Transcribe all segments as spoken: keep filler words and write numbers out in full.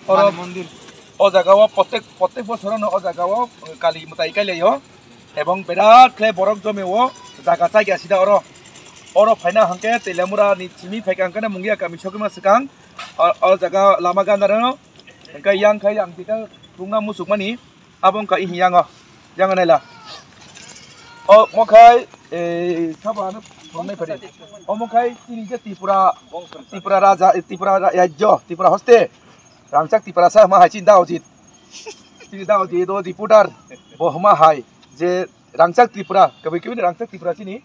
Oro o jaga o protek, protek bosor no o jaga o Kali mwtai kai lai o. Ebong berat khe borok jome o jaga chai ya sida oro. Oro phaina hangke Teliamura ni simi phaika hangke mungya kami sokima swkang. O, o jaga lama gana rano. Hingke yang khai yang tika tungna musuk mani. Abo wngkha ihi yango, yango naila. O mokhai, eh, sabo ano thongnai phari. O mokhai chini je Tripura, Tripura raja, eh, Tripura ra-, rajyo, Tripura hoste. Rangchak Tripura sa ma hai chini da ojit. Chini da ojit o reporter. Bo hma hai je Rangchak Tripura, kabai kabai ni Rangchak Tripura chini.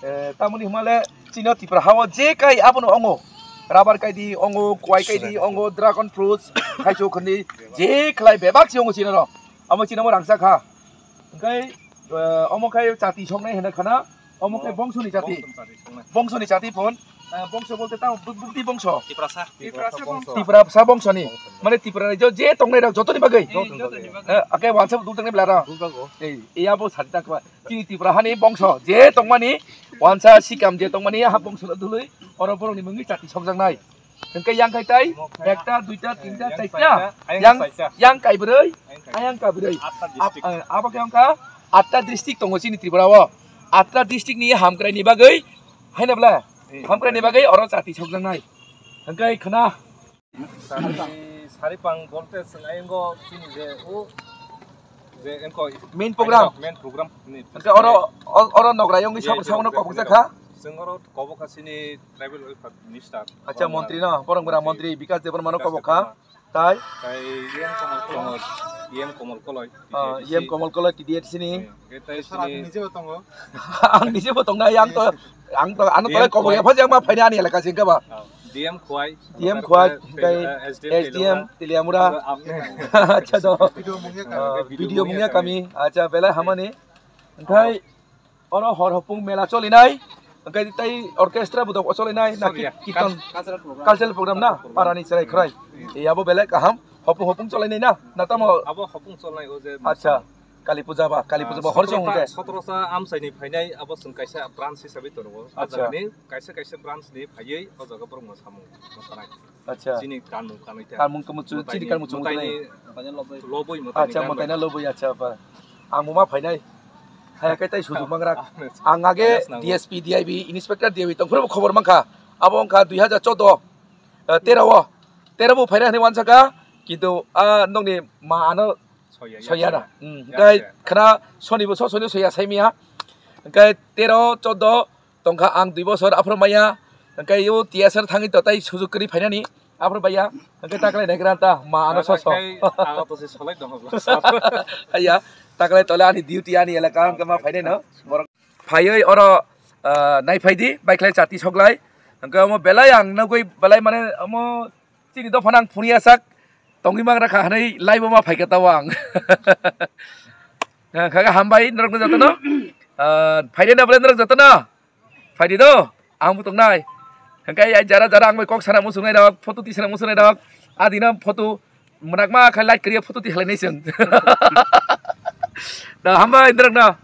Eh, tamoni hwnmale chini Tripura hao je kai abono ongo. Rubber kai di ongo, kwai kai di ongo, dragon fruits, thaichuk khani je khlai bebak si ongo chini ro. Amo chini amo rangchak ha. Hingkai, eh, omo kai chati songnai hwnwi khana, omo kai bongso ni chati. Bongso ni chati phon. Eh, bongso bolte tamo buk-, bukti bongso. Tiprasa. Tiprasa bongso. Tiprasa bongso ni. Mane Tripura rajyo je tongnai rok jotoni bagwi. Eh, jotoni bagwi. Eh, ake wansa dul tangnai blara. Dul bago. Eh, iya bo sadi tak ba. Chini Tripura hani bongso je tongmani, wansa sikam je tongmani, ha bongso no dului, oro borok ni mungwi chati sokjaknai. Hingke yang khai tai, ekta, duita, tinta, yang chaita. Saita, ayang yang, saita. Yang kai bwrwi, ayang kai. Ayang kai bwrwi. Atta district. Ab-, eh, abo khe wngkha atta district tongo chini Tripura o. Atta district ni hamkrai ni bagwi, haino bwle? Eh, hamkrai ni bagwi oro chati sokjaknai. Hingke khna. Sari, saripang bolte chwng ayang o chini je o je engko main program. Main program ni. Hingke oro, o-, oro nogra yongwi sabo, sabo no kobok jakha. Chwng oro kobok kha chini tribal welfare minister. Acha, montri no, borok bwrang montri Bikas Debbarma no kobok kha. Tai? Tai E M Komol Koloi. Ah, E M Komol Koloi T D A C ni. Hingke tai sara sini ni jebo tongo. Ang ni jebo tongnai, ang to, ang to, ano tole kobok ya phajak ma phaina ani elaka singka ba. D M Khwai. D M Khwai, tei, tei, eh, S D M Teliamura. Teliamura. Acha do. Video mungya kami. Ah, video mungya kami. Acha, belai hamani. Hingke oro hor hopung mela cholinai. Hingke tei orchestra bo dok cholinai. Na ki-, kirtan. Cultural program. Cultural program na. Parani chwrai khwrai. Iya bo belai kaham. Hopung hopung cholainai na. Na tamo. Abo hopung cholnai o je. Acha. Kali puja ba, Kali puja ba, ah, hor chong hwnkhe. Sotorosa amchaini phainai abo chwng kaisa branch hisabe tongo. Acha. Ajagani kaisa kaisa branch ni phaiwi o jaga borok mosamung mosanai. Acha. Chini kanmung kanwi ta. Kanmung kamo chu, chini kanmung chu mwtai ni lobwi mwtai ni. Acha, mwtai na lobwi, acha, ba. Ang bo ma phainai. Haya khe tai sujuk mangra. Ang age D S P, D I B, inspector, D I B tong phuru khobor mankha. Abo wngkha dui hajar choudo, eh, tero o. Tero bo phaina hinwi wansaka. Kintu, ah, nokni ma ano Soya, soya da. Hmm, ya, tei ya. Khna soni bo so soni soya sai miya. Hingke tero, choudo tongkha ang dui bosor aphuru maya. Hingke yo T S R thangwi to tai sujuk kwrwi phainani aphuru baya. Hingke taklai nai granta ma ano so so. Ang to se solai dong bla. Aya, taklai tole ani duty ani elaka hingke ma phainai no. Borok phaiwi oro, ah, nai phaidi, baiklai chati soklai. Hingke omo belai ang nugwi belai mane omo chini dophano ang phunui asak tongwi mangra kha hwnwi live-o ma phaikha tao ang. Kha kha hambai norokno jotono. Ah, phaidi na bwle norok jotono. Phaidi do, ang bo tongnai. Hwnkhe ai jara jara ang bai kok sana muchungnai rok, photo tisana muchungnai rok. Adino photo mwnakma khe light kwrwi photo tihalai nai chwng. Da hambai norokno.